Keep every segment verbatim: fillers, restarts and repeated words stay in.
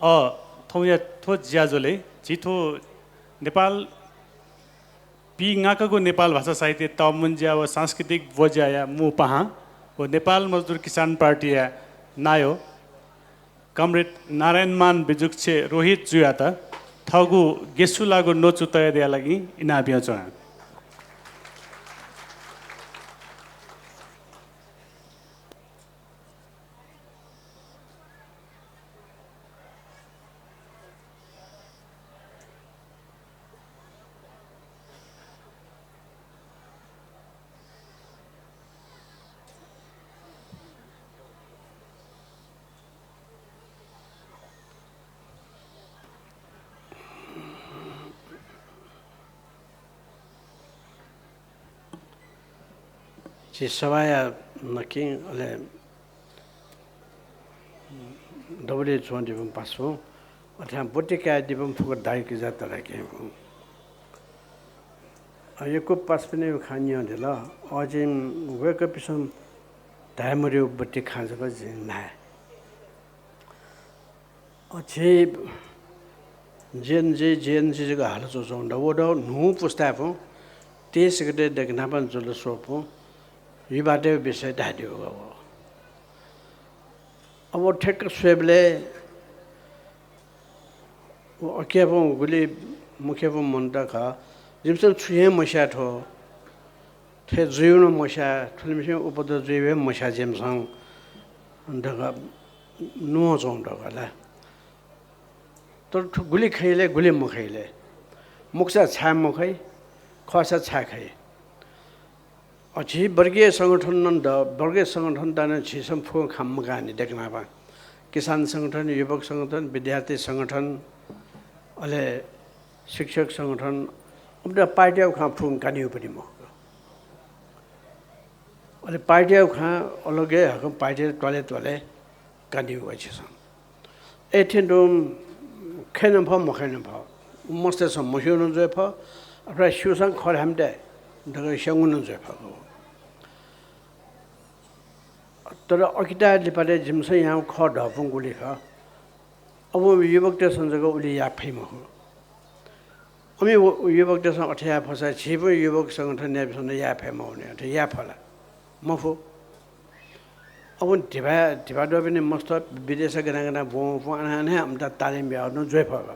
अ, थौंया थ्व ज्याझ्वलय् झी थ्व नेपाल पींगाकागु नेपाल भाषा साहित्य तःमुंज्या व सांस्कृतिक ब्वज्याया मू पाहां व नेपाल मजदुर किसान पार्टीया नायः कमरेड नारायणमान बिजुक्छे रोहित जुयात थःगु गेसुलागु न्वचु तयादिया लागि इनाप यानाच्वना। झी सभाया नकिं अले दबुलिइ च्वंदीपिं पासापिं, अथे हे ब्वति कायेदीपिं फुक्क दाजुकिजा तताकेहेँपिं। अ, यक्व पासापिनिगु खँ न्यंदिल। अ, जिं वय्कःपिसं धाये मदुगु ब्वति खँ जक जिं ल्हाये। अ, झी जेएनजी, जेएनजी जक हालाच्वंच्वंगु दु। व दु न्हू पुस्ताय्‌पिं, तेइस गते दकलय् न्हापां जुल स्वःपिं युवातय् विषय धायेदीगु व। अब व ठ्याक्क स्वयेबलय् व अकियापिं गुलि मुख्यपिं मनूत खः। जिमिसं छुं हे मस्याः थ्व। थथे जुइ नं मस्याः, थुलिमछि उपद्रव जुइ हे मस्याः जिमिसं धकाः नुगः च्वं धकाः ला। तर थ्व गुलि खइ ले, गुलि मखइ ले। मखुसा छाय् मखइ, खःसा छाय् खइ। अ, झी वर्गीय संगठन नं दु, वर्गीय संगठनत नं झीसं फुक्कं खँ मकाःनि दकलय् न्हापां। किसान संगठन, युवक संगठन, विद्यार्थी संगठन, अले शिक्षक संगठन, अबलय् पार्टीयागु खँ फुक्कं कानीगु पनि मखु। अले पार्टीयागु खँ अलग हे हकं पार्टीया त्वालय् त्वालय् कानीगु वइ झीसं। अथे तुं खये नं फः, मखये नं फः। मस्तय्‌सं मस्यू नं जुइ फः, अथवा स्यूसां खः धाये मते धकाः स्यंगु नं जुइ फः। तर अकिता लिपालय् जिमिसं यानागु खः धःपिं गुलि खः। अब युवकतय्‌सं जक उलि याये फइ मखु। अमि व-, युवकतय्‌सं अथे याये फःसा झीपिं युवक संगठन न्यापिन्सं नं याये फइ मखु नि, अथे याये फः ला? मफु। अब धिबा, धिबा दुपिनि मस्त विदेशय् गना गना ब्वंपिं अन अन हे अमित तालिम बियाः नं जुइ फः का।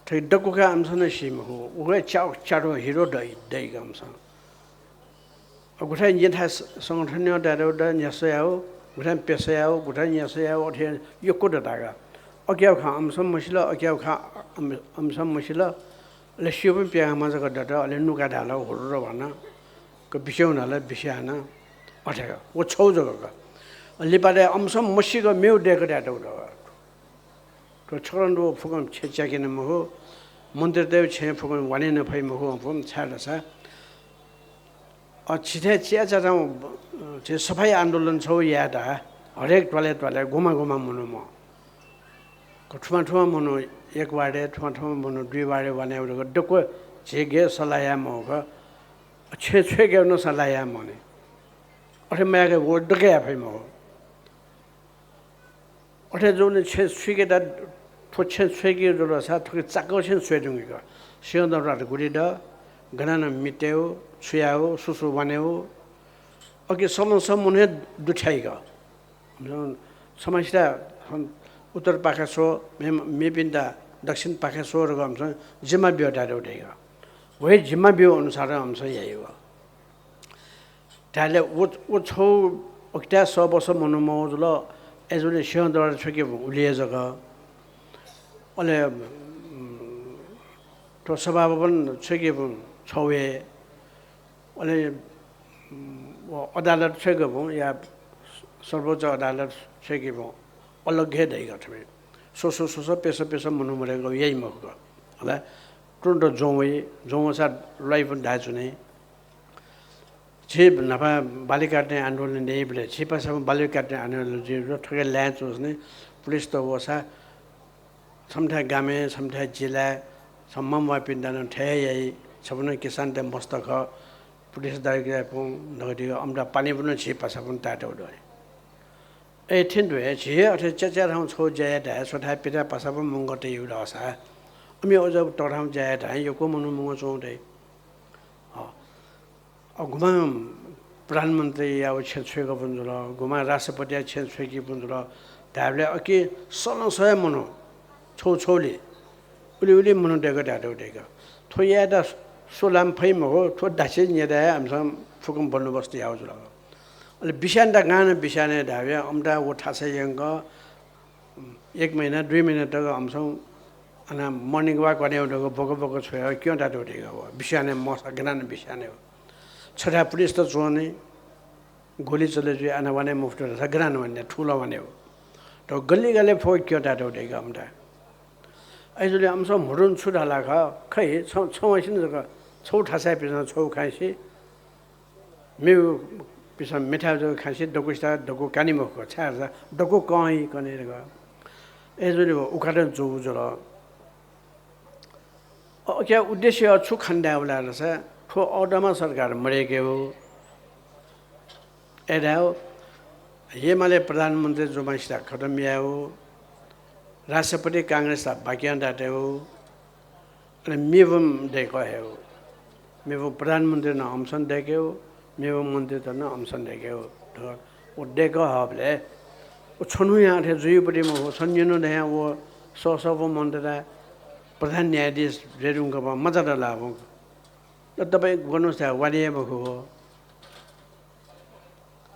थ्व दक्व खँ अमिसं नं सी मखु। उगु च्या-, च्यादँ हिरो दइ, दइ का अमिसं। गुथाय् न्यथाय् स-, संगठन नं दायेदु दु, न्यासः याःगु, गुथाय् पेसा याःगु, गुथाय् न्यासः याःगु, अथे यक्व दु धाःगु। अकियागु खँ अमिसं मसिल, अकियागु खँ अमि-, अमिसं मसिल। अले स्यूपिं प्यंगःम्ह जक दत, अले नुका धाल, हुर्र वन, क बिस्युं धाल, बिस्याः वन, अथे का। व छगू जक का। लिपालय् अमिसं मसीक मेगु दय्‌क दायेदु दु। थ्व छकलं दु फुक्कं छेँ च्याके नं मखु, मन्त्रीतय् छेँय् फुक्कं वने नं फइ मखु, अ, फुक्कं छाय् धाःसा, अ, झी थें च्याचाचां, अ, झी सफाई आन्दोलन छगू यायेत हरेक त्वालय् त्वालय् गुम्ह गुम्ह मनूम्ह, थुम्ह थुम्ह मनू एक वार्डय्, थुम्ह थुम्ह मनू दुई वार्डय् वने दक्व झी गय् सल्लाह याये मखु, छेँ छ्वयेकेगु नं सल्लाह याये मखु नि। अथे मयाके व दकलय् याये फइ मखु। अथे जूगुलिं छेँ छ्वयेकेत, थ्व छेँ छ्वयेके जुल धाःसा थुकी चाकःछेँ छ्वये धुंकी का। सिंहदरबार गुलि दु, गन गन मितेगु, छु यायेगु, सु सु वनेगु, अकिं सलं सः मनू हे दुथ्याइ का। छम्हसित उत्तर पाखे स्व, मे-, मेपिन्त दक्षिण पाखे स्व धकाः अमिसं जिम्मा ब्यू धायेदु दइ का। व हे जिम्मा ब्यू अनुसार अमिसं याइ का। धायेले व, व छगू अकिता सः बसः मनू मवः जुल, अय्‌जूगुलिं सिंहदरबार छ्वयेकेगु उलि हे जक। अले, उम्, थ्व सभाभवन छ्वयेकेगु छगू हे। अले, उम्, व अदालत छ्वयेकेगु या सर्वोच्च अदालत छ्वयेकेगु अलग हे दइ का थुमि। स्व स्व स्व स्व पेसा पेसा मनू मदय्‌क याइ मखु का। अले तुरुन्त ज्वं वइ, ज्वं वःसा ल्वाइपिं धायेच्वनी। झी न्हापा बालुकाय् आन्दोलन याइबलय् झी पासापिं बालुकाय् आन्दोलन जुइ, थुकी लाय् च्वंसां पुलिसत वःसा छम्ह थाय् गामय्, छम्ह थाय् जिल्लाय्, छम्ह म्वाःपिन्त नं थथे हे याइ, छपिं नं किसानतय् मस्त खः, पुलिस दाजुकिजापिं धकाः अमित पानीपिं नं झी पासापिं तायेत दइ। अय् थें तुं हे झी हे अथे च्याच्याथाय् छगू ज्या याये धाये, स्वथाय् पिथाय् पासापिं मुंक तयेगु धाःसा, अमि अज्याःगु तःथाय् ज्या याये धाये, यक्व मनू मुंक च्वं दइ। अ, अ, गुम्हं प्रधानमन्त्रीया छेँ छ्वय्‌कूपिं जुल, गुम्हं राष्ट्रपतिया छेँ छ्वय्‌कूपिं जुल धायेबलय् अकिं सलं सः हे मनू छगू छगूलिं उलि उलि मनू दय्‌कः धायेत दय्‌कः। थ्व यायेत स्वलाम फइ मखु, थ्व धासें न्यनाः हे आमिसं फुक्कं बन्दोबस्त याःगु जुल। अले बिस्यानेत गां नं बिस्याने धाःबलय् अमित व थासय् यंक एक महिना, दुई महिना तक आमिसं अन morning walk वनेगु धकाः बक बक छ्वयाः क्यं तातःगु दय्‌कः। व बिस्याने मसा गनं बिस्याने। छथाय् पुलिसत च्वंनि, गोली चले जुइ, अन वने मफुत धाःसा गनं वने, थुल वने। त गल्लिगल्ली फुक्क क्यं तातःगु दय्‌कः अमित। अय्‌जूगुलिं आमिसं म्हुतुं छु धाल खः, खइ, छ, छम्हसिनं जक छगू थासय् पिसं छगू खंसि, मेगु पिसं मेथाय् जक खंसि, दक्वसित दक्व कानि मखु, छाय्‌धाःसा दक्व कं हे कने धकाः। अय्‌जूगुलिं व उकातं जूगु जुल। अ, अकिया उद्देश्य छु खने धायेबलय् धाःसा थ्व अःदंम्ह सरकार मदय्‌केगु। अय्‌धायेगु, एमाले प्रधानमन्त्री जूम्हसित खतम यायेगु, राष्ट्रपति कांग्रेसत बाकि याना तयेगु, अले मेपिं दय्‌कः हयेगु। मेपिं प्रधानमन्त्री नं अनसन दय्‌केगु, मेपिं मन्त्रीत नं अनसन दय्‌केगु। व दय्‌कः हःबलय् व छन्हुयां अथे जुइपति मखु। छन्हु न्यनु धयां व सःसःपु मन्त्रीत प्रधान न्यायाधीश जुइ धुंकूम्ह मचात ला वं। त तपाईं ग्वन्हुसां वाने हे मखु व।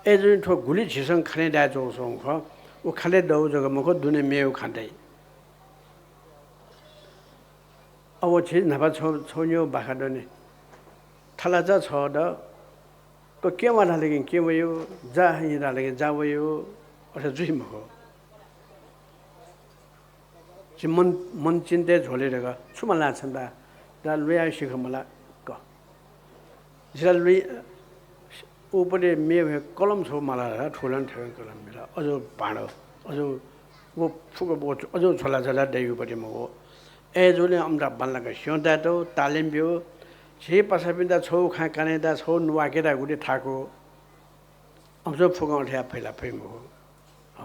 अय्‌जूगुलिं थ्व गुलि झीसं खने धाये च्वंगु खः, व खने दउ जक मखु, दुने मेगु खने दइ। अब झी न्हापा छगू, छगू निगू बाखा दनि। थलाचा छगू द, क क्यं वा धालकि क्यं वयो, जा हँ धालकि जा वयो, अथे जुइ मखु। झी मन, मन चिन्तय् झ्वले धकाः छु मला छन्त? दा लुया सिख मला क। जिला लुइ उपरे मेव हे कलम छगू मला धकाः थुलं थें कलम मिला। अजू भाँडो, अजू व फुक व अजू झोला झोला दइगुपट्टि मखु। अय्‌जूगुलिं अमित बांलाक स्यं तायेत, तालिम ब्यु। झी पासापिन्त छगू खँ कनेत, छगू नुवाकेत गुलि थाकु। अमिसं फुकं अथे याये फइ ला फइ मखु। अ।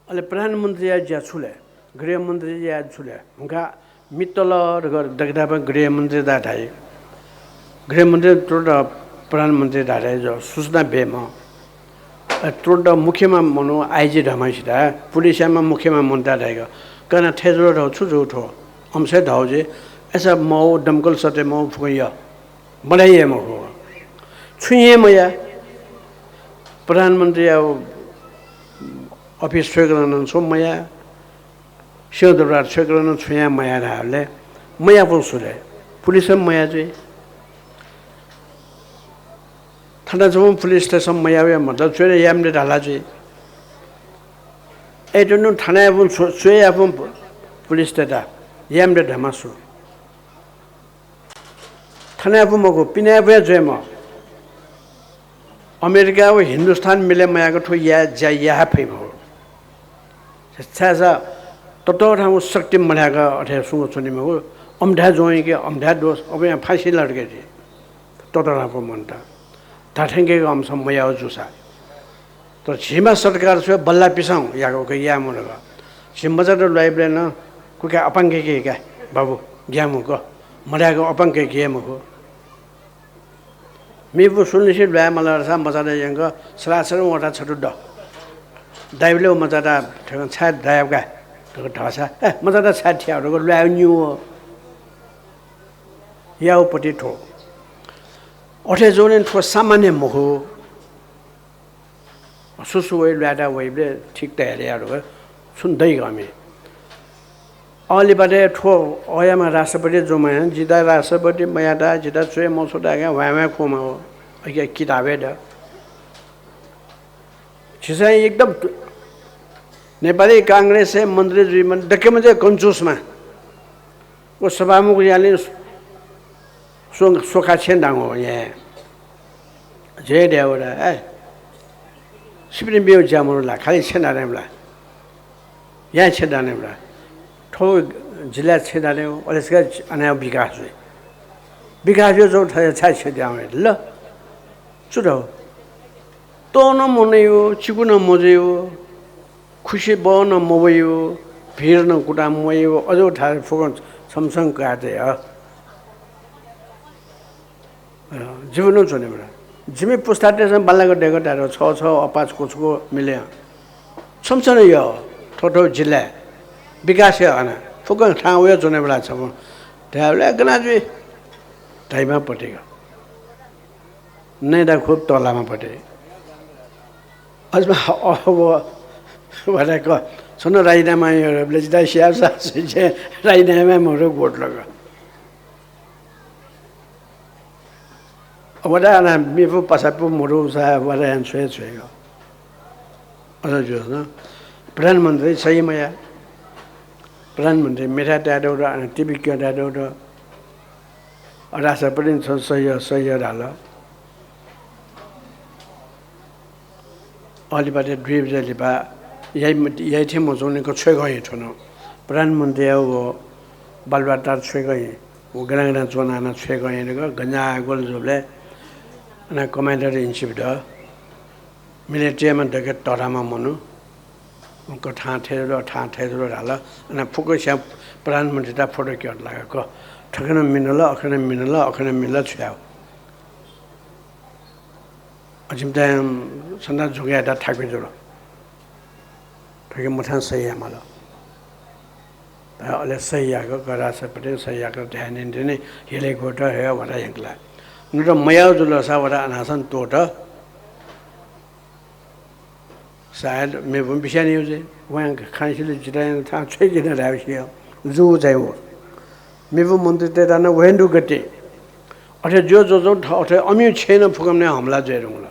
अले प्रधानमन्त्रीया ज्या छु ले? गृहमन्त्रीया ज्या छु ले? हुंका मित्तल धकाः दकतापं गृहमन्त्री दा धाइ। गृहमन्त्री तुरन्त प्रधानमन्त्री दा धाइ, जो सूचना बेम। अ, तुरन्त मुख्यमा मनू IG धमासित, पुलिसयामा मुख्यमा मनूत धाइगु। कना थथे जुल धौ छु जू थ्व? अम्सय् धौ जे, अय्‌सा मौ, दमकल सते मौ फुकं य। मधाइ हे मखु। छुं हे मया। प्रधानमन्त्रीया अफिस छ्वय्‌कलं नं छुं मया। सिंहदरबार छ्वय्‌कलं नं छुं हे मया धाःबलय् मयाःपिं सु ले? पुलिस हे मया जुइ। थाना च्वंपिं पुलिसतय्‌सं मयाःगु मतलब च्वय् याये मते धाल जुइ। अय्‌तुं थानायापिं छु, च्वय् याःपिं पुलिसतय्‌त याये मते धाःम्ह सु? थानायापिं मखु, पिनायापिं हे जुइम्ह। अमेरिका व हिन्दुस्तान मिले मयाक थ्व या, ज्या याये फइ मखु। छाय्‌सा ततःधंगु शक्ति मधाय्‌क अथे सुंक च्वनी मखु। अम्धाय् ज्वं कि अम्धाय् दोष, अबया फाँसी लटके जुइ। ततःधंगु मनूत धाथेंके अम्सं मयाः जूसा। तर झीमा सरकार छु बल्लापिसं याक उके याये मदुगु। झी मचात ल्वाइबलय् नं कुका अपांके के का, बाबु, ग्यामु ग, मधाय्‌क अपांके के मखु। मेपिं सुनिसि ल्वाये माल धाःसा मचात यंक सरासर वटा छतु द। दाइबलय् व मचात थें छाय् दाय्‌का धकाः धाःसा, ए, मचात छाय् थिया धकाः ल्वाये न्यू याउपति थ्व। अथे जूगुलिं थ्व सामान्य मखु। सुसु वइ ल्वायेत वइबलय् ठीक तयार याये धुंकल, छुं दइगःमि। अलिबाटय् थ्व अयाम्ह राष्ट्रपति जूम्ह, जितः राष्ट्रपति मयात, जितः च्वय् मछ्वत, ह्वाँय् ह्वाँय् खुम्ह हो। अकिया किताबय् द। झीसं एकदम नेपाली कांग्रेसय् मन्त्री जुइम्ह दक्वम्ह चाहिँ कन्जुसम्ह। व सभामुख यानाः स्व-, स्वखा छेँ दांगु याये। जय देवरा, ए। सिपिनि बेउ ज्या मरु ला, खालि छेँ दाने ब्ला। या छेँ दाने ब्ला। थ्व जिल्ला छेँ दाने हो, अले सिका अने विकास जुइ। विकास जुइ जो थ-, छाय् छेँ दाने ल। छु दौ? तः नं मनयो, चिकु नं मजयो, खुसि बः नं मवयो, भिर नं कुता मवयो, अझ थाय् फुक्कं छम्ह छम्ह कयातया। अ, जीवनं च्वनेबला। जिमि पुस्तातय्सं बांलाक दय्क ताय् छ छ अपाच क्वछुक मिले। छम्ह छम्ह यः, थ्व थ्व जिल्लाय् विकास यः अन। फुक्कं थाहां वया च्वनेबला छम्ह। धायेबलय् गना जुइ? धाइमा पतिक। नयेदा खुब तःलामा पति। अझ व, व धाय्क, छन्हु राजीनामा यः, जितः स्याःसा सुइचे राजीनामा मरु गोट लग। वडा अन मेपु पासापु मरुसा वडा यान छ्वये छ्वयेगु। अझ जुयाः प्रधानमन्त्री सही मया। प्रधानमन्त्री मेथा ताय् दौ दौ, अन टिभी क्यं ताय् दौ दौ। अ, राष्ट्रपतिं छन्त सही, सही धाल। अलिपाटे दुई बजे लिपा याइ, याइ थें मच्वंनिक छ्वय्कः हि थ्वन। प्रधानमन्त्रीया व बालुवाटार छ्वय्कः हि, व गना गना च्वना नं छ्वय्कः हि निक गंजाः ग्वल जूबलय् अन commander in chief द। Military-याम्ह दकले तःधंम्ह मनू। उकिं थाहां थथे जुल, थाहां थथे जुल धाल। अन फुक्कसियां प्रधानमन्त्रीत photo क्यं लाग। थखे नं मिनल, अखे नं मिनल, अखे नं मिनल, छु याये? अ, जिमित छन्त जुंकयात थाकुइ जुल। थुकी मथां सही यायेमाल। अले सही याक, राष्ट्रपतिं सही याक धाये न्यंतिनि, हिले ग्वत, हे वडा यंकला। नुगः मयाः जुलसा वडा अनंसं त्वःत। सायद मेपुं बिस्याः न्यंगु जुइ। वं खंसिल जितः थाहां छ्वय्के नं धायेवं सिया। जूगु चाहिँ व। मेपु मन्त्रीतय्त नं वहे दु गति। अथे जुया च्वंच्वं थ-, अथे अमिगु छेँय् नं फुक्कं नं हमला जुये धुंकल।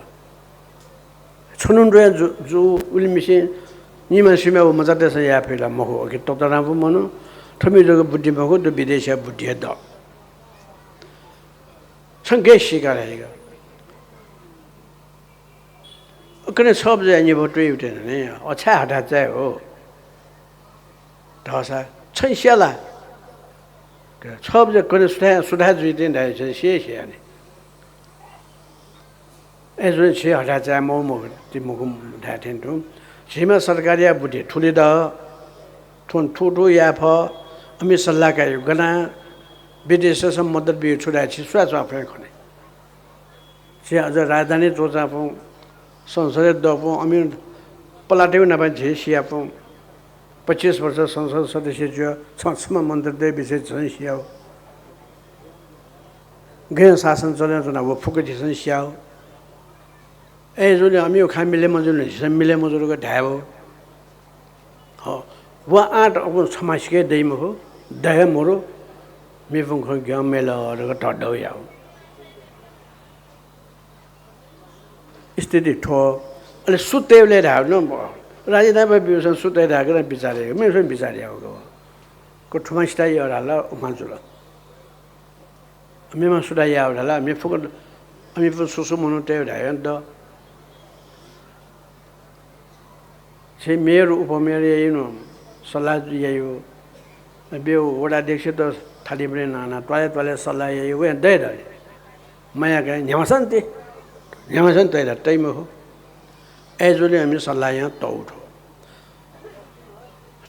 छन्हु दुया जु-, जु उलिमछि निमा सिमा व मचातय्सं याये फइ ला? मखु, उकी ततःधंम्ह मनू, थःमिगु जक बुद्धि मखु, थ्व विदेशीया बुद्धि हे द। छं गय् स्वीकार याइगु? कन्हय् छ बजे निभो तुइ उते नं नि, अ, छाय् हथाय् चाये हो? धाःसा छं स्या ला? छ बजे कन्हय् सुथाय्, सुथाय् जुइ तिनि धाःसा छं स्यू हे स्यू नि। अय्जूगुलिं छि हथाय् चाये मखु, मखु, ति मखु धाये थें तुं। झीम्ह सरकारया बुद्धि थुलि द, थुं थुथु याये फः, अमित सल्लाह काइ गना, विदेशय्सं मद्दत बी छु धाये, छि सुया च्वंफय् खने। झी अझ राजधानी च्वंच्वंपिं, संसदय् दःपिं, अमिगु पलातय्गु नाप झी सियापिं, पच्चिस वर्ष संसद सदस्य जुया, छं छम्ह मन्त्रीतय् विषय झीसं सियाव। गय् शासन चले च्वना व फुक्क झीसं सियाव। अय्जूगुलिं अमिगु खँ मिले मजुल, झीसं मिले मजुल धकाः धायेव। हँ, व आँट अप्वः छम्हसिके दइ मखु, द हे मरु, मेपुं खँ ग्यं मेल धकाः धःधः याव। स्थिति थ्व। अले सु तयेबलय् धायेव नं, राजीनामा बीवसं सु तये धायेक नं बिचाः यायेगु, मेपिन्सं बिचाः यायेगु। क थुम्हसित यः धाल, उम्ह जुल। मेम्ह सुथाय् यायेव धाल, मे फुक्क, अमिपिं सु सु मनू तयेव धायेवं द। झी मेयर, उपमेयर याइनु सल्लाह याइगु। ब्यू वडा अध्यक्षत थालिबलय् नाना त्वालय् त्वालय् सल्लाह याइगु, वं दये दनि। मयाक न्ह्याम्हसं ति, न्ह्याम्हसं तये ला, तइ मखु। अय्जूगुलिं अमिं सल्लाह यां तःगु थ्व।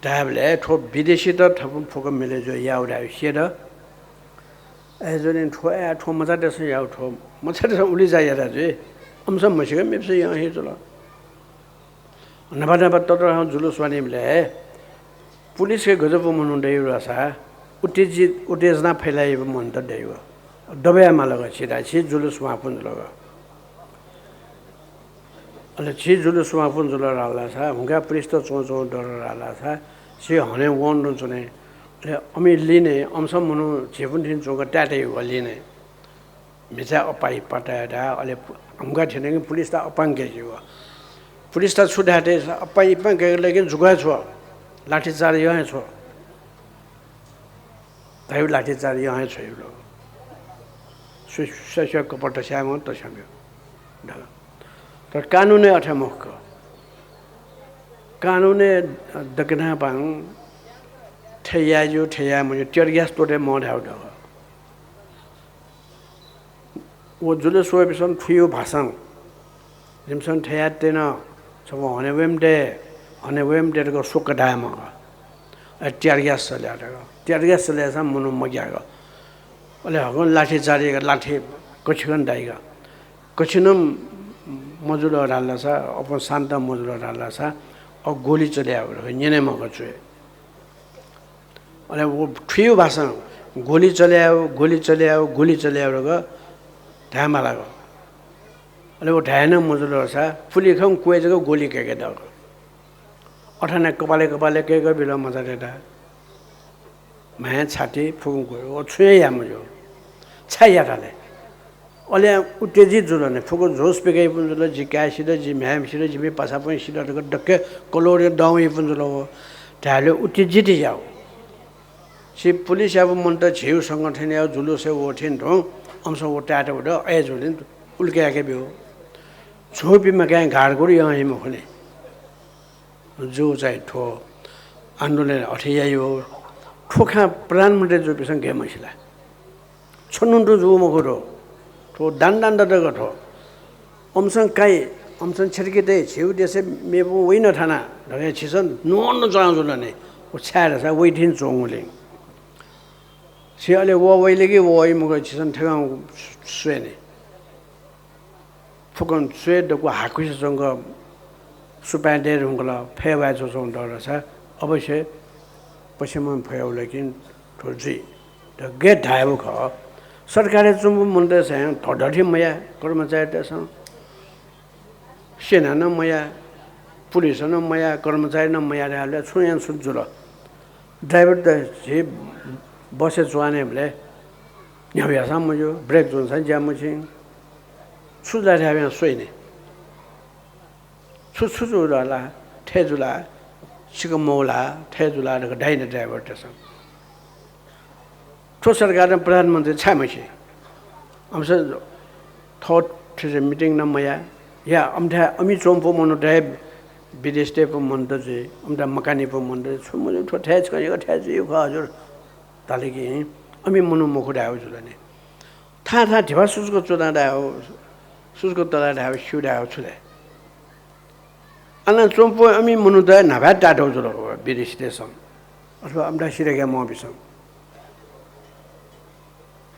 धायेबलय् थ्व विदेशीत थःपिं फुक्क मिले जुयाः याव धायेव स्यू द। अय्जूगुलिं थ्व, ए, थ्व मचातय्सं याव, थ्व मचातय्सं उलि ज्या यात जुइ। अमिसं म्हसीक मेपिसं यं हे जुल। न्हापा न्हापा ततःधंगु जुलुस वनीबलय् पुलिसके गज्याःगु मनू दइ धाःसा उत्तेजित, उत्तेजना फैलाइगु मनूत दइ। दबया मालक छि धाइ, छि जुलुस वंगु जुल ग। अले छि जुलुस वंगु जुल धाःसा, हुंकाः पुलिसत च्वंच्वं दल धाःसा, छि हने वंदु च्वने। अले अमि लिने, अमिसं मनू झीपिं थें च्वंक ताय्‌ताय् वः लिने। म्हिचाय् अप्पा इप्पा तया धाः, अले हुंकाः थ्यनेगु पुलिसत अप्पां कय्‌के वः। पुलिसत छु धाये तय्‌सा अप्पां इप्पां कय्‌के लगे जुक्व हे छ्व, लाठीचार्ज यं हे छ्व। धाइव लाठीचार्ज यं हे छ्वइबलय् स्व-, स्वस्वया कपाल तस्याःम्ह तस्याम्ह धाल। तर कानुनय् अथे मखु। कानुनय् दकनापां थथे याये ज्यू, थथे याये मज्यू, tear gas त्वःते मं धायेव दु। व जुलुस वःपिसं थुइगु भाषां जिमिसं थथे याये त्यन, छपु हने वयेमते, हने वयेमते धकाः सुक्क धायेमाः। अले tear gas चल्या धकाः। Tear gas चल्याःसां मनू मग्याः। अले हकं लाठी चारिक, लाठी कछि खन दाइक। कछि नं मजुल धाःसा, अप्वः शान्त मजुल धाःसा, अ, गोली चल्याः न्यने मखु च्वय्। अले व थुइगु भाषां गोली चल्याः, गोली चल्याः, गोली चल्याः धकाः धायेमालाक। अले व धाये नं मजुल धाःसा पुलिस खं क्वय् जक गोली कय्के दःगु। अथानाः कपालय् कपालय् कय्क बिल मचातय्त। म्हाय्, छाती फुक्कं क्वय्। व छुं हे याये मज्यू। छाय् यात ले? अले उत्तेजित जुल नि। फुक्क झोस पिकाइपुं जुल, जि काय् सित, जि म्हाय् सित, जिमि पासापिं सित धकाः दक्व कलोडय् दं वइपुं जुल व। धायेबलय् उत्तेजित याः। छि पुलिसयागु मनूत झीगु संगठनया जुलुसय् वःथें तुं अम्सं व तायेत वत, अय् जुलिं उल्काय्के ब्यू। झीपिं मकाय् घारघुर यं हे मखुनि। जु चाहिँ थ्व आन्दोलन अथे याइगु। थ्व खँ प्रधानमन्त्री जूपिन्सं गय् मसिल। छन्हु तुं जूगु मखु थ्व। थ्व दान दान दतक थ्व। अम्सं काइ, अम्सं छ्यतके तइ, झीगु देशय् मेपिं वइन थाना धकाः झीसं न्ववानं च्वना जुल नि। व छाय् धाःसा वइथें च्वंगुलिं। छि अले व वइले कि व वइ मखु, झीसं थेकं स्वये नि। फुक्कं स्वये दक्व हाकुसे च्वंक सुपाँय् दये धुंकल, फय् वाये च्वंच्वं दःसा अवश्य पछिमं फय् वल कि थ्व जुइ। त गय् धायेगु खः, सरकारय् च्वंपिं मनूतय्सं धःधःथें मयाः, कर्मचारीतय्सं, सेना नं मयाः, पुलिस नं मयाः, कर्मचारी नं मयाः धायेबलय् छुं यानाः छु जुल? ड्राइभर त झी बसय् च्वनेबलय् न्ह्यागु याःसां मज्यू, ब्रेक जुयाःसां ज्या मछिं। छु जुल धायेबलय् स्वइ नि। छु छु जुल ला, थथे जुल, सिक्क मवल, थथे जुल धकाः धाइ नि ड्राइभरतय्सं। थ्व सरकारं प्रधानमन्त्री छाय् मसी? अम्सं थःथें मिटिङ नं मयाः। या अम्थाय् अमि च्वंपिं मनूत हे विदेशतय् मनूत जुइ, अम्थाय् मकानिपिं मनूत जुइ। छु मजू, थ्व थथे छकः यक्व थथे जुइगु खः हजुर धाल कि अमि मनू मखु धायेगु जुल नि। थाहां थाहां धिबा सुचुक च्वना धायेगु, सुचुक तला धायेगु, स्यू धायेगु छु ले? अन च्वंपिं अमि मनूत न्हापाय् ताःतःगु जुल विदेशीतय्सं अथवा अम्थाय् सिधय्के मवःपिन्सं।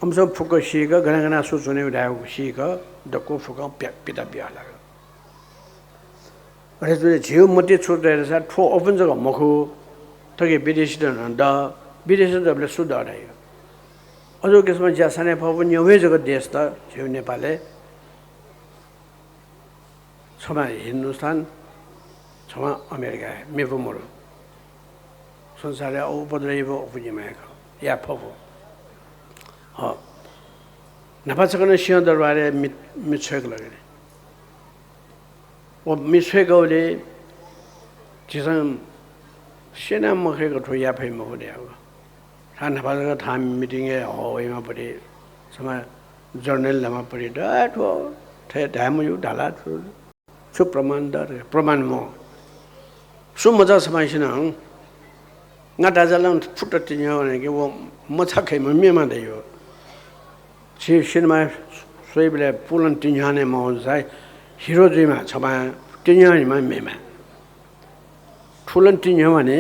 अम्सं फुक्क सीक, गन गन सु च्वनेगु धायेगु सीक, दक्व फुक्कं प्या-, पिता बिया हलाक। अथे जुल झीगु मतिइ छु दय्‌सा थ्व अपुं जक मखु, थुकी विदेशीत नं द, विदेशीत दबलय् सु द धाइ। अजू किसिमं ज्या साने फःपिं न्यवय् जक देश त झीगु नेपालय्। छम्ह हिन्दुस्तान, छम्ह अमेरिका, मेपु मरु। संसारय् अ उपद्रव याइबलय् अपुजिमा हे खः, याये फफु। हँ, न्हापा छकः नं सिंहदरबारय् मि, मि छ्वय्‌कल नि। व मि छ्वय्‌कःबलय् झीसं स्यना मखय्‌क थ्व याये फइ मखु धयागु। थां न्हापा जक थां मिटिङय् हः वइमापति, छम्ह जर्नल ल्हामापति, द थ्व, थथे धाये मज्यू धाल थ्व। छु प्रमाण द? प्रमाण मखु। सु मचा छम्हसिनं ङा दाजुलं फुक्क तिन्यं वने कि व मछाखे मेमा दइ। छि सिनेमा स्वइबलय् पुलं तिन्यं वने मवंसा हिरो जुइमा छम्ह तिन्यं वनेमा मेमा। थुलं तिन्यं वने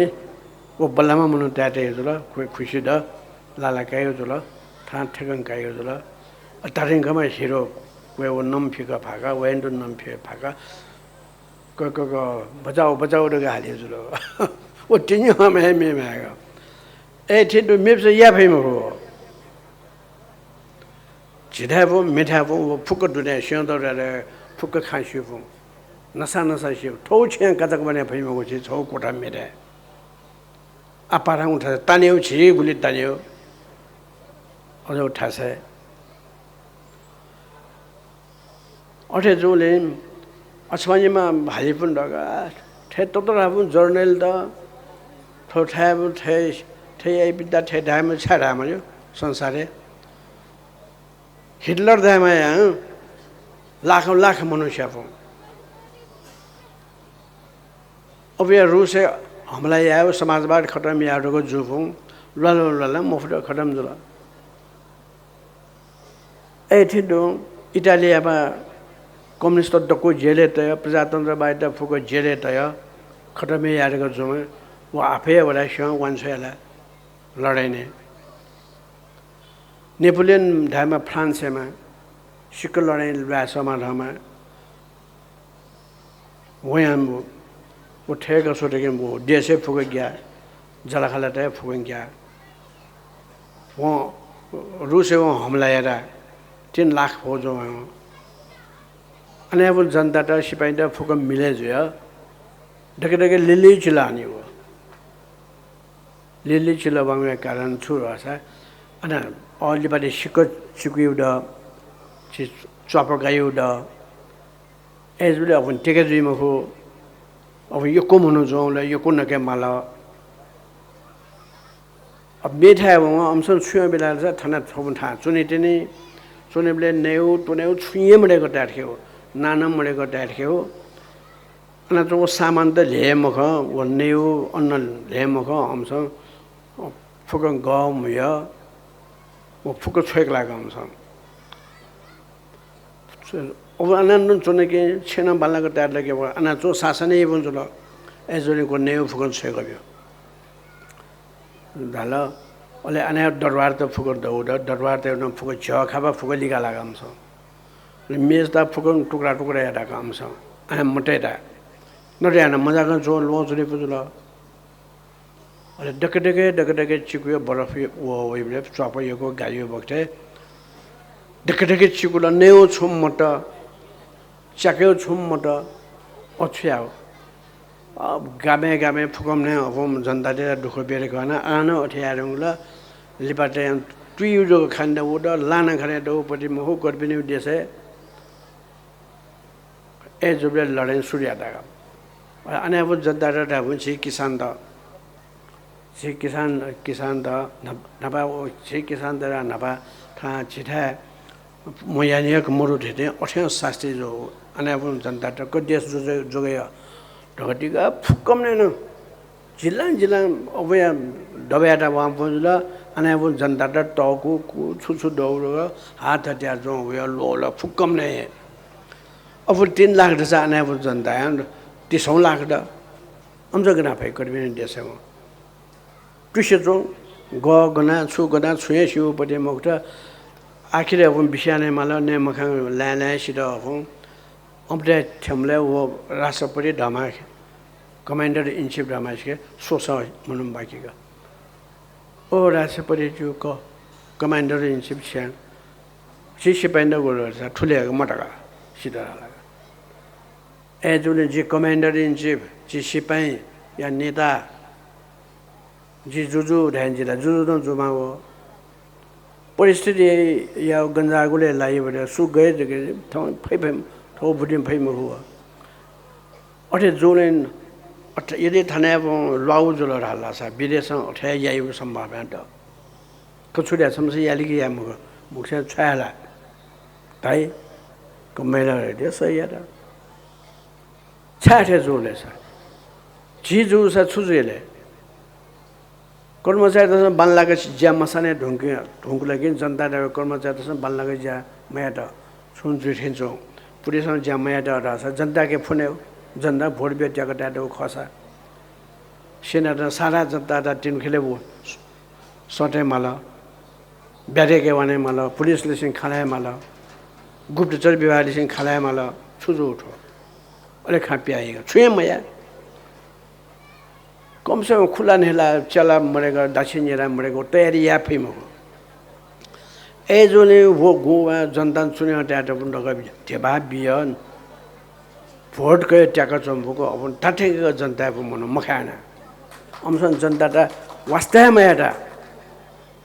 व बल्लामा मनू ताय्‌तय्‌गु जुल, खु-, खुसि द, लाला काइगु जुल, थां थेकं काइगु जुल। अ, तारिंखमा हिरो वय् व नम फिक फाका, वय्‌न दु नम फिक फाका। क, क, क, बचाउ, बचाउ धकाः हाले जुल। व तिनि हमे हे मेमाय्‌क। ए, थथे दु, मेपिसं याये फइ मखु। झिथाय्‌पुं, मेथाय्‌पुं, व फुक्क दुने, स्यंतौ धाये फुक्क खँ स्यूपुं। नसा नसा स्यू। थौ छेँ काचाक बने फइ मखु, छि छौ कोठा मेथाय्। आपालं उठा तानेउ, छि गुलि तानेउ। अझ उठासे। अथे जूलिं अछमानिमा हालिपुन धकाः थथे ततरापुन जर्नल द, थ्व थाय्‌पुन थथे, थथे याइपिन्त थथे धायेमा छाय् धायेमा यो संसारय्। हिटलर धायेमा यां लाख लाख मनू स्यापुं। अबया रुसय् हमला यायेउ समाजवाद खतम याये धुंकल जूपुं ल्वालं ल्वालं मफुत खतम जुल। अथे तुं इटालियामा कम्युनिस्ट दक्व जेलय् तय, प्रजातन्त्रवादीत फुक्क जेलय् तय, खतम यायेगु जुम्ह, व आफै वला स्यं वांछ्वया ला लडाइँय्। नेपोलियन धायेमा फ्रान्सय् मा सिक्क लडाइँ ल्वाये समा धमा वयां व थय्‌क स्वतके व देशय् फुक्क ग्या, जःलाखःलात फुक्क ग्या। वं रूसय् वं हमला यात, तीन लाख फौज वं। अन याःगु जनतात सिपाइँत फुक्क मिले जुया दकदक लिलि चिला नि व। लिलि चिला वंगु कारण छु धाःसा अन अ लिपालि सिक्क चिकुयु द, चि च्वाप गायु द। अय्‌जूगुलिं अबुं तेके जुइ मखु। अबुं यक्व मनू जुं ला यक्व नके माल। अब मेथाय् वं अम्सं छुयं बिलाल सा थना थोबुं थां चुनि तिनि। चुनिबले नेउ, तुनेउ छुं हे मदय्‌क ताय् थेउ, नानं मदय्‌क ताय् थेउ। अन च्वंगु सामान त ल्हे मखं, व नेउ अन्न ल्हे मखं अम्सं फुक्क गः मुय, व फुक्क छ्वय्‌क लाग अम्सं। अब अन नं च्वनके छेँ नं बांलाक ताय् लाके व अन च्वं सासनय् यबुं जुल। अय्‌जूगुलिं व नेउ फुक्कं छ्वय्‌क ब्यु धाल। अले अन दरबारत फुक्क दौ द, दरबारत नं फुक्क झ्यः खापा फुक्क लिका लाग अम्सं। अले मेजत फुक्कं टुक्रा टुक्रा यात अम्सं। अन मतय्‌त नत याना मजाकं च्वं ल्वहं चुने पुजुल। अले दकदक दकदक चिकुया बरफ व वइबले च्वाप यक्व गायु बखतय् दकदक चिकुल नेउ छुं मत, च्याकेउ छुं मत, अ छु याउ। अब गामय् गामय् फुक्कं नं अबुं जनतातय्‌त दुःख बेरे कना, आः नं अथे याये धुंकल। लिपातय् तुयु जक खाने दउ द, लाना खाने दउ पति मखु, कर्पिनिउ देशय् अय्‌जूबले लडाइँ सुरु यात। अन याःगु जनतात धाःबुं झी किसानत, झी किसान, किसानत न्हापा, न्हापा व झी किसानत न्हापा थां झीथाय् मयानियक मरु धइथें अथें सास्ती जू। अन याःबुं जनतात क देश जुजु-, जुगय धकाः दिका फुक्कं नं जिल्लां जिल्लां अबुया दबयात वां पुजुल। अन याःबुं जनतात तःकू कू छु छु दौ हात हतियार जुं वया ल्वःल फुक्कं नं हे। अबुं तीन लाख दसा अन याःबुं जनताया तीसौं लाख द। अम्सं गना फइ कर्पिनि देशय् वं। तुसे च्वं, गः गना, छु गना, छुं हे स्यू पति मखुत। आखिर अबुं बिस्याने माल, नये मखं लाँय् लाँय् सित अबुं। अम्पतय् थ्यंबलय् व राष्ट्रपति धमा, commander in chief धमा सिके स्वसः मनू बाकिक। ओ राष्ट्रपति जु क, commander in chief छ्यां। झी सिपाइँत गुलसा थुले मदका सित धाल। अय्‌जूगुलिं जि commander in chief, जि सिपाइँया नेता, जि जुजु धाइन जिला जुजु नं जुमा व। परिस्थितिया गन्जागुलय् लाइबलय् सु गय् जक थौं फइ फइ, थौं बुदिं फइ मखु व। अथे जूगुलिं अथ-, यदि थनय् ल्वाउ जुल धाल धाःसा विदेशं अथे याइगु सम्भावना द। क छु धाये, छम्सं याली कि याये मखु, मुखसे छ्वया ला धाइ। कम्बैनर दे सही यात। छाय् अथे जू ले सा? झी जूसा छु जुइ ले? कर्मचारीतय्‌सं बांलाक ज्या मसाने धुंकि-, धुंकल कि जनतातय् कर्मचारीतय्‌सं बांलाक ज्या मयात। छुं जुइ थें च्वं। पुलिसं ज्या मयात धाःसा जनताके फुनेउ, जनता भोट बिया त्याक तायेत खःसा। सेनात सारा जनतात तिन्खिले बु सटे माल, ब्यारेके वाने माल, पुलिसलिसिं खालाये माल, गुप्तचर विभागलिसिं खालाये माल, छु जू थ्व? अले खा प्याइगु, छुं हे मया। कम से कम खुला न्हय्‌ला च्याला मरेक, दाछी न्येला मरेक तयारी याये फइ मखु। अय्‌जूगुलिं व गुं वा जनतां चुने तयात बुन दक ध्यबा बिय। भोट कय् त्याका च्वंबुक अबुन ताथेंक जनतायागु मनू मखायेना। अम्सं जनतात वास्ता हे मयात।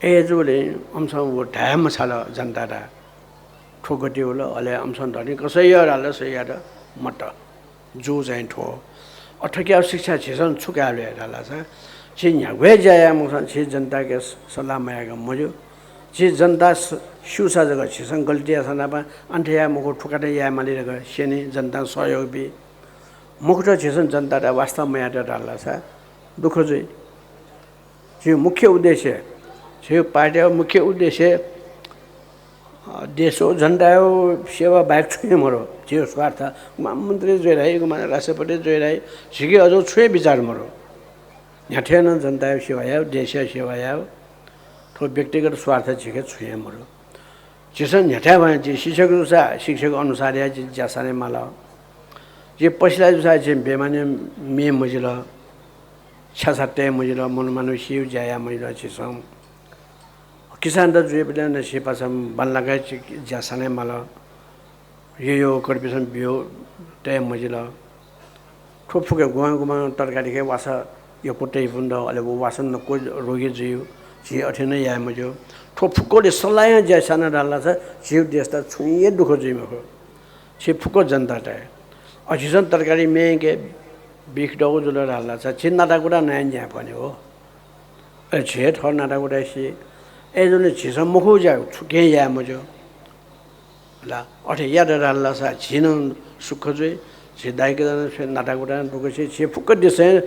अय्‌जूगुलिं अम्सं व धाये मछाल जनतात। थ्व गति वल, अले अम्सं धनी कसै यात, सही यात मत। जू चाहिँ थ्व। अथक्याव शिक्षा झीसं छु काये धाःसा, झी न्ह्यागु हे ज्या याये मखुसां झी जनताके सल्लाह मयाक मज्यू। झी जनता स-, स्यूसा जक झीसं गल्ती याःसा नापं अन्थे याये मखु, थुकथं याये माली धकाः स्यनी, जनतां सहयोग बी। मखुत झीसं जनतात वास्ता मयात धाःसा दुःख जुइ। झी मुख्य उद्देश्य, झी पार्टीया मुख्य उद्देश्य देशौ जनतायौ सेवा बाहेक छुं हे मरु। झीयौ स्वार्थ, गुम्ह मन्त्री जुइ धाइ, गुम्ह राष्ट्रपति जुइ धाइ, झीके अझौ छुं हे विचार मरु। न्ह्याथे नं जनतायौ सेवा यायौ, देशयौ सेवा यायौ। थ्व व्यक्तिगत स्वार्थ झीके छुं हे मरु। झीसं न्ह्याथे वने, झी शिक्षक जूसा शिक्षक अनुसार हे झी ज्या साने माल। झी पसिला जूसा झी बेमानयौ म्ये मजिल, छ्यासा तये मजिल, मनमानयौ सियौ ज्या याये मजिल। झीसं किसानत जुइबलय् नं झी पासा बांलाक झी ज्या साने माल। ययौ कर्पिसं बियौ तये मजिल। थ्व फुक्क गुम्ह गुम्ह तरकारीके वासः यक्व तइपुं दु, अले व वासः नक्व रोगी जुइगु, झी अथे नं याये मज्यू। थ्व फुक्कले सल्लाहं ज्या साना धाल धाःसा झीगु देशत छुं हे दुःख जुइ मखु। झी फुक्क जनतात हे। अ, झीसं तरकारी म्येके बिख दउ जुल धाल धाःसा झी नाताकुता नये न्ह्याइपुनि हो। अले झी हे थः नाताकुता सी। अय्‌जूगुलिं झीसं मखु ज्या छुं हे याये मज्यू। ला, अथे यात धाल धाःसा झी नं सुख जुइ, झी दाइकाचा नं सुइ, नाताकुता नं दुःख सी, झी फुक्क देशय्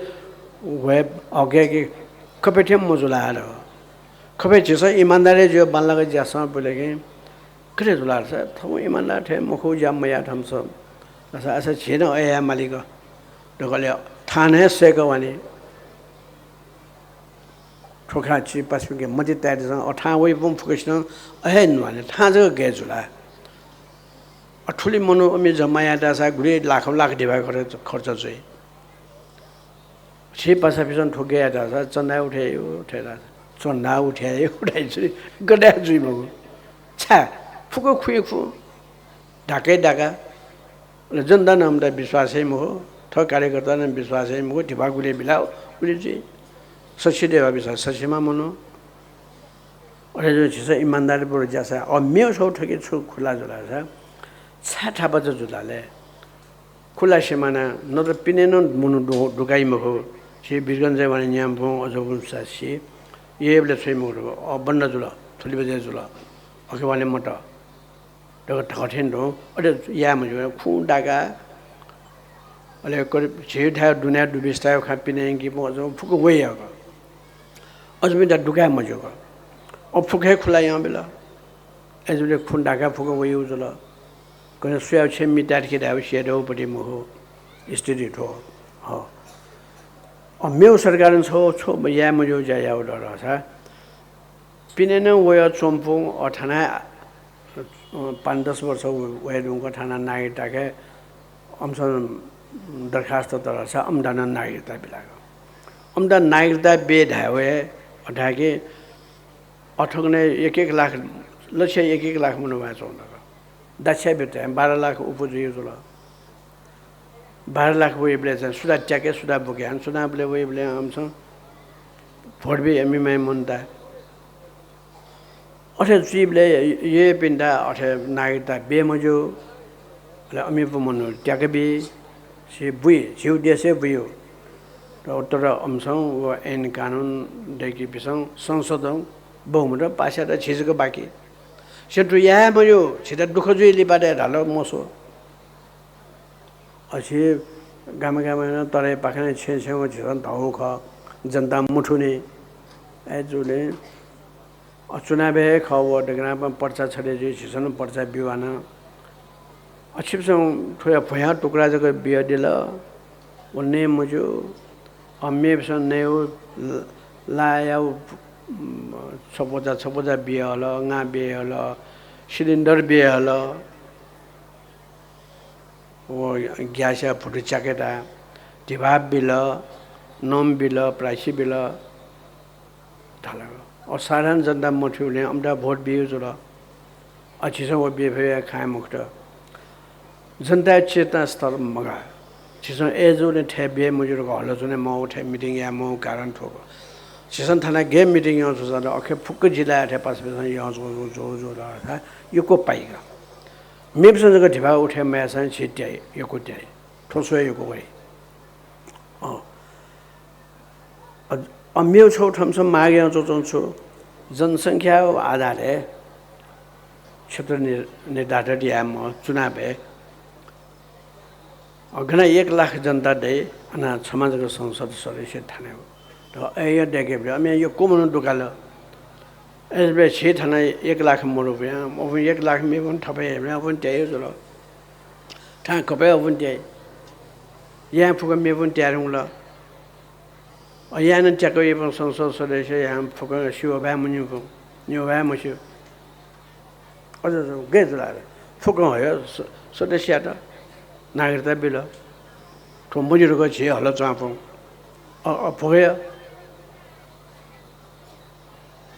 ह्वये अज्ञा कि खपय् थें मजुल धाः। खपय् झीसं इमानदारी जुयाः बांलाक ज्या सं पुलेकि गथे जुल धाःसा थौं इमानदार थें मखु ज्या मयाः थम्स। असा, असा झी नं अथे याये मालिक। दकले थाहां हे सय्‌क वनी। थ्व खँ झी पासापिंके मति ताय्‌दिसँ, अ, थाहां वइपुं फुक्कसिनं अथे न्ह्याने थाहां जक गय् जुल। अ, थुलि मनू अमि जम्मा यायेत धाःसा गुलि लाख लाख धिबा खर्च, खर्च जुइ। झी पासापिंसं थ्व गय् यायेत धाःसा चन्दा उठे यु, उठे धाःसा चन्दा उठे यु, उठे जुइ, गथे जुइ मखु। छाय् फुक्क खुइ खु। डाकय् डाका। अले जनता नं अमित विश्वास हे मखु, थः कार्यकर्ता नं विश्वास हे मखु, धिबा गुलि बिला उलि जुइ। सछि देवा बिसा सछिमा मनू। अथे जुइ झीसं इमानदारीपूर्वक ज्यासा, अ, मेव छौ थके छु खुला जुल धाःसा, छाय् थापाचा जुल ले? खुला सिमाना नत्र पिने नं मनू दु-, दुकाइ मखु। झी वीरगञ्जय् वने न्याम्पुं अजोपुं सासी, येबले छुइ मखु, अ, बन्द जुल, थुलि बजे जुल, अखे वने मत। दक धकथें दु, अथे याये मज्यू, खुं डाका, अले करिब झी थाय् दुने दुबिस्ताय् खा पिने यंकीपुं अजोपुं फुक्क वइ याक। अजोपुं दा दुकाये मज्यू। अ, फुक्क हे खुला यं बिल। अय्‌जूगुलिं खुं डाका फुक्क वइगु जुल। कन्हय् सुयागु छेँ मिताय् धकाः धायेगु स्येदौपति मखु। स्थिति थ्व। ह। अ, मेव सरकारं छौ छौ याये मज्यू ज्या याउ दु धाःसा पिने नं वया च्वंपुं, अ, थाना, अ, पाँच दस वर्ष व-, वये धुंक थाना नागरिकताके अम्सं दरखास्त तल धाःसा अम्दानं नागरिकता बिलाक। अम्दा नागरिकता बे धाये वये, अ, धायेके अथगने एक एक लाख, लछिया एक एक लाख मनू वया च्वं दक। दाछिया बित बाह्र लाख उपजु जुल। बाह्र लाख वइबलय् चाहिँ सुदा त्याके, सुदा बुके, हानं चुनावलय् वइबलय् अम्सं भोट बी अमिमाइ मनूत। अथे जुइबलय् येपिन्त अथे नागरिकता बे मज्यू, अले अमिपु मनू त्याके बी, छि बुइ, झीउ देशय् बुइउ। तर अम्सं व ऐन कानुन दय्‌कीपिसं संसदं बहुमतं पास यात, झी जक बाकी। सेतु याये मज्यू, झीत दुःख जुइ लिपा दये धाल मस्वः। अ, झी गामय् गामय् नं तराई पाखें नं छेँ छेँ व झीसं धौ खः, जनता मथूनि। अय्‌जूगुलिं, अ, चुनावय् हे खः व दकनापं पर्चा छते जुइ, झीसं नं पर्चा बिवाना। अ, छिपिसं थ्वया भ्वयां टुक्रा जक बियादिल, व नये मज्यू। अ, मेपिसं नयेउ ल-, लायाउ, उम्, छप्वजा छप्वजा बियाहल, ङा बियाहल, सिलिन्डर बियाहल। व ग्यासया भुतु च्याकेता धिबा बिल, नम बिल, प्राइसी बिल धाल। अ, साधारण जनता मथ्यूलिं अम्दा भोट बियु जुल। अ, झीसं व बिफे खाये मखुत। जनताया चेतना स्तर मगाः। झीसं अय्‌जूगुलिं थथे बिये मज्यू धकाः हल च्वने मौ, थथे मिटिङ याये मौ कारण थ्व खः। झीसं थाना गय् मिटिङ यं च्वंसा अखे फुक्क जिल्लाया थथे पासापिसं यं च्वं, च्वं, च्वं, च्वं धाःसा यक्व पाइक। मेपिसं जक धिबा उठे मयाःसां झी त्याइ, यक्व त्याइ। थ्व स्वये यक्व वइ। अँ। अ, अ, मेउ छौ थम्सं माग यं च्वंच्वं छु। जनसंख्या आधारय् क्षेत्र नि-, निर्धारण यायेम्ह चुनावय्, अ, गन एक लाख जनता दइ, अन छम्ह जक संसद सदस्य थाने हो। त अय् दय्‌केबलय् अम्या यक्व मनू दुकाल। अय्‌जूबलय् झी थन एक लाख मनू वयां, अबुं एक लाख मेपिं थप हे वयां अबुं त्याइ जुल। थां कपय् अबुं त्याइ। यां फुक्क मेपिं त्याये धुंकल। अ, यां नं त्याकः वइपिं संसद सदस्य यां फुक्कं स्यू भाय् मन्यू, न्यू भाय् मस्यू। अझ गय् जुल ला? फुक्कं हयो स-, सदस्ययात नागरिकता बिल। थ्व मन्यू धकाः झी हल च्वंपिं। अ, अ, फुक्क हयो।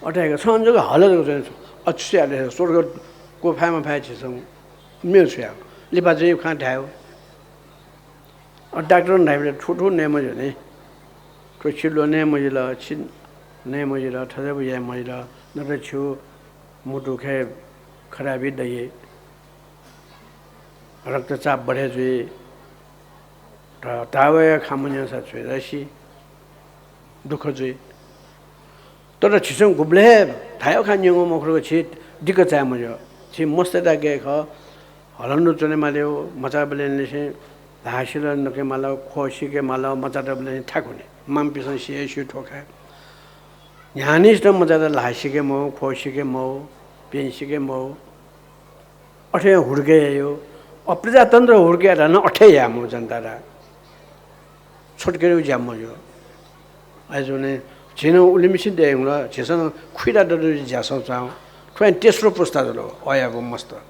अथे हे छं जक हल जक च्वने छु। अ, छु याये, स्वर्ग क्वफाये मफाये झीसं मेगु छु याये। लिपा चाहिँ खँ धायेगु। अ, डाक्टरं धाइबलय् थुथु नये मज्यू नि। थ्व छि ल्वने मजिल, छि नये मजिल, थज्याःगु याये मजिल, नत्र छिगु मुटु खय् खराबी दइ, रक्तचाप बढे जुइ, त-, तावया खँ मन्यंसा छ्वय् जासि दुःख जुइ। तर झीसं गुबलय् हे धायेगु खँ न्यंगु मखु धकाः झी दिक्क चाये मज्यू। झी मस्तय्‌त गय् खः, हलं च्वने मालेगु, मचाबलय् निसें ल्हाः सिल नके माल, ख्वः सीके माल, मचातबलय् थाकुनि। मांपिसं सिया स्यू थ्व खँ। न्ह्याःनिसें मचात ल्हाः सीके मौ, ख्वः सीके मौ, प्यंः सीके मौ। अथे हुर्के यायो। अप्रजातन्त्र हुर्के यात नं अथे यायेमाः जनतात। छोटकरीगु ज्या मज्यू। अय्‌जूगुलिं झी नं उलिमछि दयेधुंकल, झीसं खुइदा दत ज्यासं चां। थ्वयां तेस्रो पुस्ता जुल, अयागु मस्त।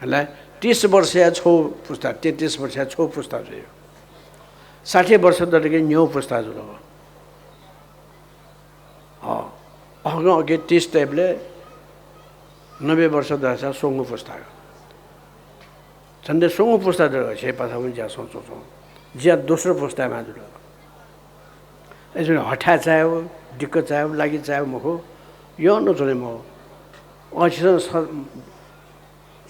हला, तीस वर्षया छौ पुस्ता, तेत्तीस वर्षया छौ पुस्ता जुइ। साठी वर्ष दतके न्यौ पुस्ता जुल। अँ, अहगं अके तीस तयेबलय् नब्बे वर्ष दःसा स्वंगू पुस्ता। झन्डै स्वंगू पुस्ता जुल, झी पासापिं ज्यासं च्वंच्वं। ज्या दोस्रो पुस्ताय् माः जुल। अय्‌जूगुलिं हथाय् चायेगु, दिक्क चायेगु, लागि चायेगु मखु, यःनं च्वने मखु। अ, झीसं स-,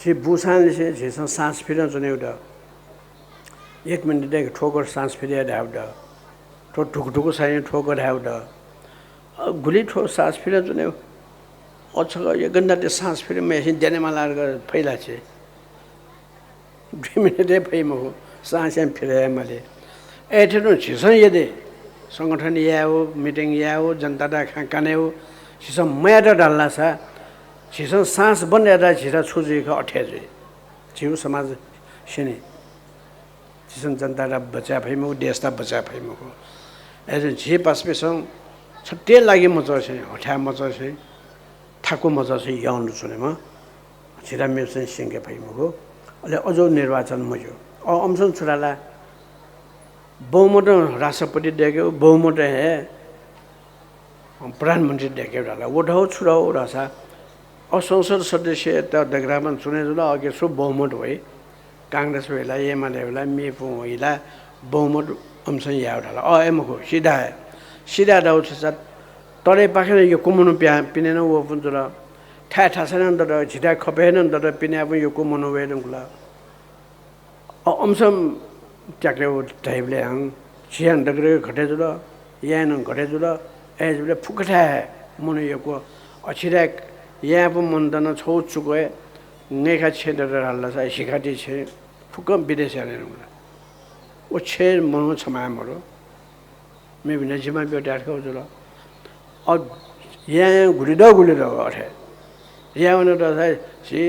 झी बूसांनिसें झीसं सास फिरं च्वनेगु दु। एक मिनेट दय्‌क थ्वकर सास फिर या धायेगु दु। थ्व धुकधुक सां थ्वकर धायेगु दु। अ, गुलि थ्व सास फिरं च्वनेगु। अ, छकः एक घण्टा तक सास फिर मयासें द्यने माला धकाः फइ ला छि? दुई मिनेट हे फइ मखु, सास यां फिर हे माले। अय्‌थें तुं झीसं यदि संगठन यायेगु, मिटिङ यायेगु, जनतात खँ कनेगु, झीसं मयात धाल धाःसा, झीसं सास बन्द यात धाःसा झीत छु जुइ खः अथे जुइ। झीगु समाज स्यनी। झीसं जनतात बचय् याये फइ मखु, देशत बचय् याये फइ मखु। अय्‌जूगुलिं झी पासापिसं छुट्टै लागि मचासें, हथाय् मचासें, थाकु मचासें यःनं च्वनेमाः। झीत मेपिसं स्यंके फइ मखु। अले अझ निर्वाचन मज्यू। अ, अम्सं छु धाल ला? बहुमतं राष्ट्रपति दय्‌केगु, बहुमतं हे प्रधानमन्त्री दय्‌केगु धाल ला? व धौ छु धौ धाःसा, अ, संसद सदस्यत दय्‌काः च्वने जुल, अके सु बहुमत वइ? कांग्रेस वइ ला, एमाले वइ ला, मेपिं वइ ला, बहुमत अम्सं यायेगु धाल ला? अ, अय् मखु, सिधा हे। सिधा धौ छु धाःसा, तलेपाखें नं यक्व मनू पिहां पिने नं वःपिं जुल। थाय् थासय् नं दत, झीथाय् खपय् नं दत, पिनेपिं यक्व मनू वये धुंकल। अ, अम्सं त्याकेगु धाइबलय् हं, झी यां दकलय् घटे जुल, यां नं घटे जुल, अय्‌जूबलय् फुक्कथाय् हे मनू यक्व। अ, झीथाय् यायेपिं मनूत नं छौ चुकय्, नगय् छेँ दत धाल धाःसा हिकाति छेँ फुक्कं विदेश यानाः वल। व छेँय् मनू छम्ह हे मदु। मेपिन्त जिम्मा ब्यू धायेगु जुल। अ, यां यां गुलि दु गुलि दु अथे। यां वने धाःसा झी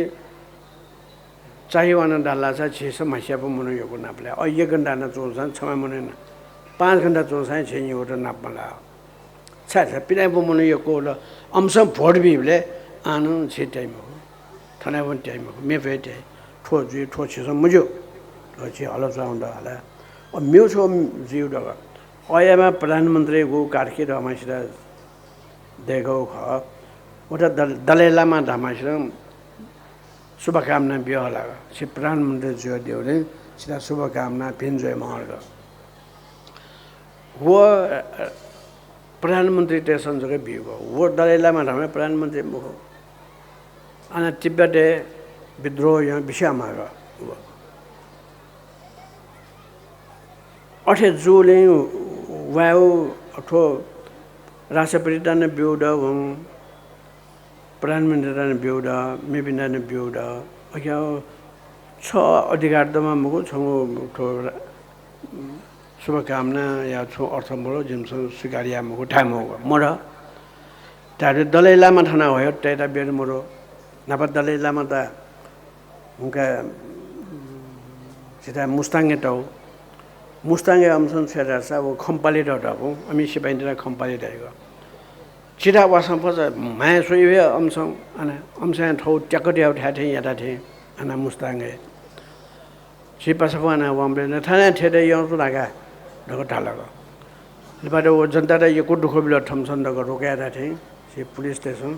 चाहिं वने धाल धाःसा झीसं म्हस्याःपिं मनू यक्व नापलाये। अ, एक घण्टा नं च्वंसां छम्ह मनू नं, पाँच घण्टा च्वंसां झी निगूत नाप मलाः। छाय् धाःसा पिनेपिं मनू यक्व वल। अम्सं भोट बीबलय् आः नं झी त्याइ मखु। थनय् वने त्याइ मखु, मेपिं हे त्याइ। थ्व जुइ, थ्व झीसं मज्यू। थ्व झी हल च्वंगु दु हला। अ, मेगु छगू जुइगु दु का। अय्‌यामा प्रधानमन्त्रीगु कार्की धमासित दय्‌कूगु खः। व त दल-, दलाई लामा धमासितं शुभकामना बिया हला का। छि प्रधानमन्त्री जुयादीगुलिं छित शुभकामना, भिं जुइ माःगु का। व, अ, प्रधानमन्त्रीतय्‌सं जक बीगु। व दलाई लामा धाःम्ह प्रधानमन्त्री मखु। अन तिब्बतय् विद्रोह यानाः बिस्याः माःगु व। अथे जूगुलिं वयागु थ्व राष्ट्रपतित नं ब्यूगु दु वं, प्रधानमन्त्रीत नं ब्यूगु दु, मेपिन्त नं ब्यूगु दु। अकिं छ अधिकार दमा मखु, छंगु थ्व रा-, शुभकामनाया छुं अर्थ मदु, जिमिसं स्वीकार याये मखु, धाये मखु, मदु। धाःथें दलाई लामा थन हयाः तयेत बेर मरु। न्हापा दलाई लामात हुंकाः झीत मुस्ताङय् तःगु। मुस्ताङय् अनसन छ्वये धाःसा व खम्पाले दःगु। अमिं सिपाइँत खम्पाले धाइगु। झीत वासं फचा म्हाय् स्वइ हे अनसन, अन अनसनय् थौं त्याक्क तयागु थाय् थें यात थें अन मुस्ताङय्। झी पासापिं अन वंबलय् न थन थ्यंतय् यंतु धाका धकाः धाल। लिपायात व जनतात यक्व दुःख बिल, थम्हं छन्त धकाः रोके यात थें झी पुलिसतय्सं,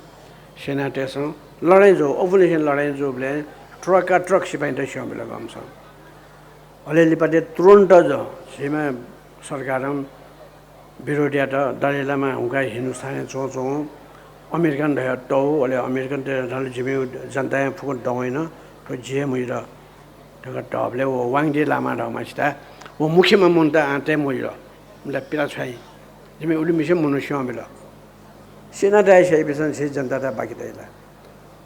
सेनातय्सं लडाइँ जू, अबलय् लडाइँ जूबलय् ट्रकका ट्रक सिपाइँत स्यं बिल अनसन। अले लिपायात तुरुन्त ज झीम्ह सरकारं विरोध यात। दलाई लामा हुंकाः हिन्दुस्तानय् च्वंच्वं अमेरिकन धयातःगु, अले अमेरिकनतय्सं धाल, जिमि जनतां फुक्कं दं याना, थ्व जिं हे मजुल धकाः धाःबलय् व वाङदी लामा धःम्हसित व मुख्यम्ह मनूत आः तये मजुल। उमित पिला छ्वयाः जिमि उलिमछि मनू स्यं बिल। सेनातय्सं स्यइपिसं झी जनतात बाकि तइ ला?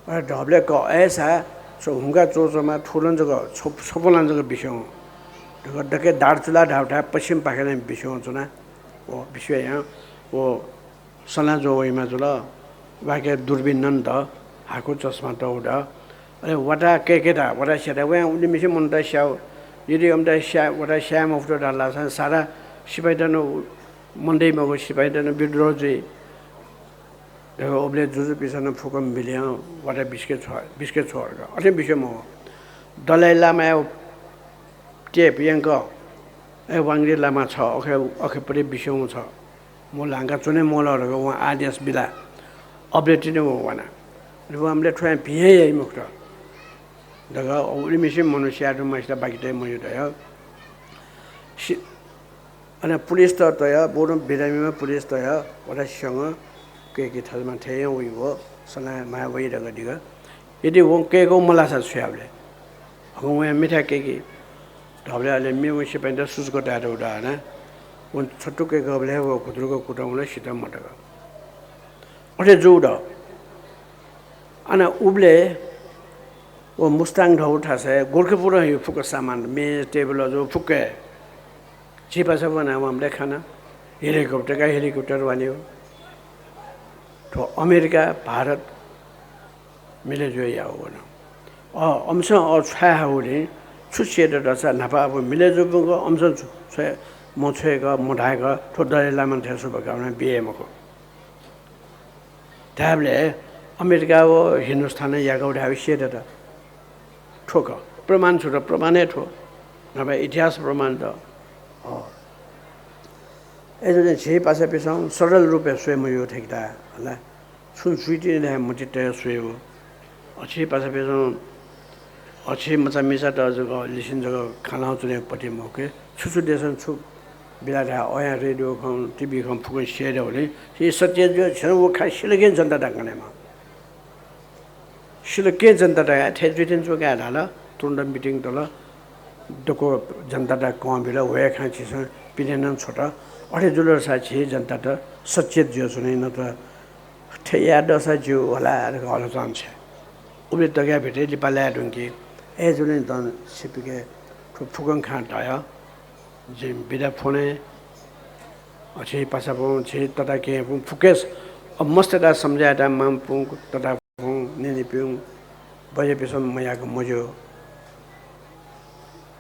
अले धाःबलय् का, अय्सा छ हुंकाः च्वंच्वंम्ह थुलि नं जक, छप-, छपु नं जक बिस्युं धकाः दकलय् दार्चुला धाःगु थाय् पश्चिम पाखें नं बिस्युं च्वना। व बिस्युं यां व सना ज्वः वइम्ह जुल। वाके दुर्बिन नं दु, हाकु चस्मा तःगु दु। अले वाता कय्के धाः, वाता स्याये धाः, वयां उलिमछि मनूत स्याः। यदि अमित स्या-, वाता स्याये मफुत धाःसा सारा सिपाइँत नं, मनूतय् मखु, सिपाइँत नं विद्रोह जुइ धकाः उबलय् जुजुपिसं नं फुक्कं मिलय् वाता बिस्के छ्वः, बिस्के छ्वः धकाः अथें बिस्युं मवः। दलाई लामाया tape यंक, अय् वाङदी लामा छ, अखे, अखेपट्टि बिस्युं छ, मू ल्हांका च्वने मवल धकाः वं आदेश बिल। अबलय् तिनि वं वना। अले वं अबलय् थ्वयां भिं हे याइ मखुत धकाः उलिमछि मनू स्याये धुंम्हसित बाकि तये मज्यू धयाः सि-, अन पुलिसत तयाः, बरु बिरामीम्ह पुलिसत तयाः वाता स्यंक कय्के थज्याःम्ह थें हे वइ व, सना म्हाय् वइ धकाः दिल। यदि वं कय्कू मलाःसा छु यायेबलय्? हकं वयां मेथाय् कय्की धाःबलय् अले मेम्ह सिपाइँत सुचुक धायेत उदाहरण, वं छत्तु कय्कूबलय् हे व घुतुरुक कुतः वन, सित मतक। अथे जूगु दु। अन उबलय् व मुस्ताङ धःगु थासय् गोरखपुरं हइगु फुक्क सामान, मेज, टेबल, अजू फुक्क हे झी पासापिं वनाः वंबलय् खन। Helicopter का helicopter वनेगु। थ्व अमेरिका, भारत मिले जुयाः याःगु वन। अ, अमिसं अ छ्वये हाःगुलिं छु स्येत धाःसा न्हापा अबलय् मिले जूपिं अमिसं छु-, छ्वये, मछ्वय्क, मधाय्क थ्व दलाई लामा थें शुभकामना बिये मखु। धायेबलय् अमेरिका व हिन्दुस्तानं याःगु धायेबलय् स्येत। थ्व खः। प्रमाण छु त? प्रमाण हे थ्व। न्हापा इतिहास प्रमाण त। अ। अय्जूगुलिं झी पासापिसं सरल रूपय् स्वये मज्यू थें कि धाये हला। छुं जुइतिनि धाये मतिइ तयाः स्वयेगु। अ, झी पासापिसं, अ, झी मचामिचात जक लिसिं जक खँ ल्हानाच्वनेगु पति मखु कि, छु छु देशं छु बिल धाये, अ, यां रेडियो खँ, टिभी खँ फुक्कं स्यये दःगुलिं झी सत्य जुयाः झीसं व खँ सिलकि जनतात कनेमा। सिलकि जनतात थथे जुइतिनि च्वंकाः धाल, तुरुन्त meeting तल, दक्व जनतात कं बिल, वया खँ झीसं पिने नं छ्वत। अथे जुल धाःसा झी जनतात सचेत जुयाच्वनी, नत्र थथे याये दःसा ज्यू होला धकाः हल चान्स हे। उबलय् तकया भित्तय् लिपा लाये धुंकी। अय्जूगुलिं दँ छिपिके थ्व फुक्कं खँ धया जिं बिदा फ्वने। अ, झी पासापिं, झी तताकेहेँपिं फुक्कं, अ, मस्तय्त सम्झायेत मांपिं, ततापिं, निनिपिं, बज्यापिसं मयाक मज्यू।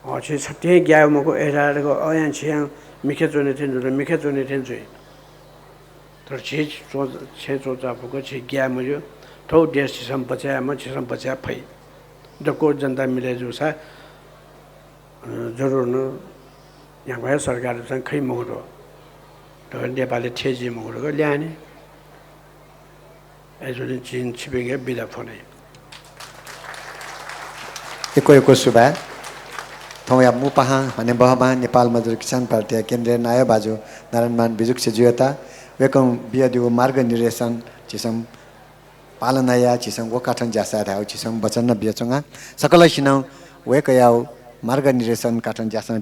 अ, झी छतिं ग्याये मखु, अय्सा धकाः अ यां झी यां मिखे च्वने थें जुल, मिखे च्वने थें जुइ। तर झी च्वं-, छेँ च्वंचा फुक्क झी ग्याये मज्यू। थ्व देश झीसं बचय् यायेमाः, झीसं बचय् याये फइ। दक्व जनता मिले जूसा, अ, जरुर नं न्ह्याक्व हे सरकार चाहिँ खइ मखुत। तर नेपालय् थथे जुइ मखुत, ल्याहां नि। अय्जूगुलिं जिं छिपिंके बिदा फ्वने। यक्व यक्व सुभाय्। थौंया मू पाहां हनेबहःम्ह नेपाल मजदुर किसान पार्टीया केन्द्रीय नायः भाजु नारायणमान बिजुक्सेजुयात। वय्कलं बियादीगु मार्गनिर्देशन झीसं पालना याः, झीसं व कथं ज्यासः धायेगु झीसं वचन नं बियाच्वंगु। सकलसिनं वय्कःयागु मार्गनिर्देशन कथं ज्यासः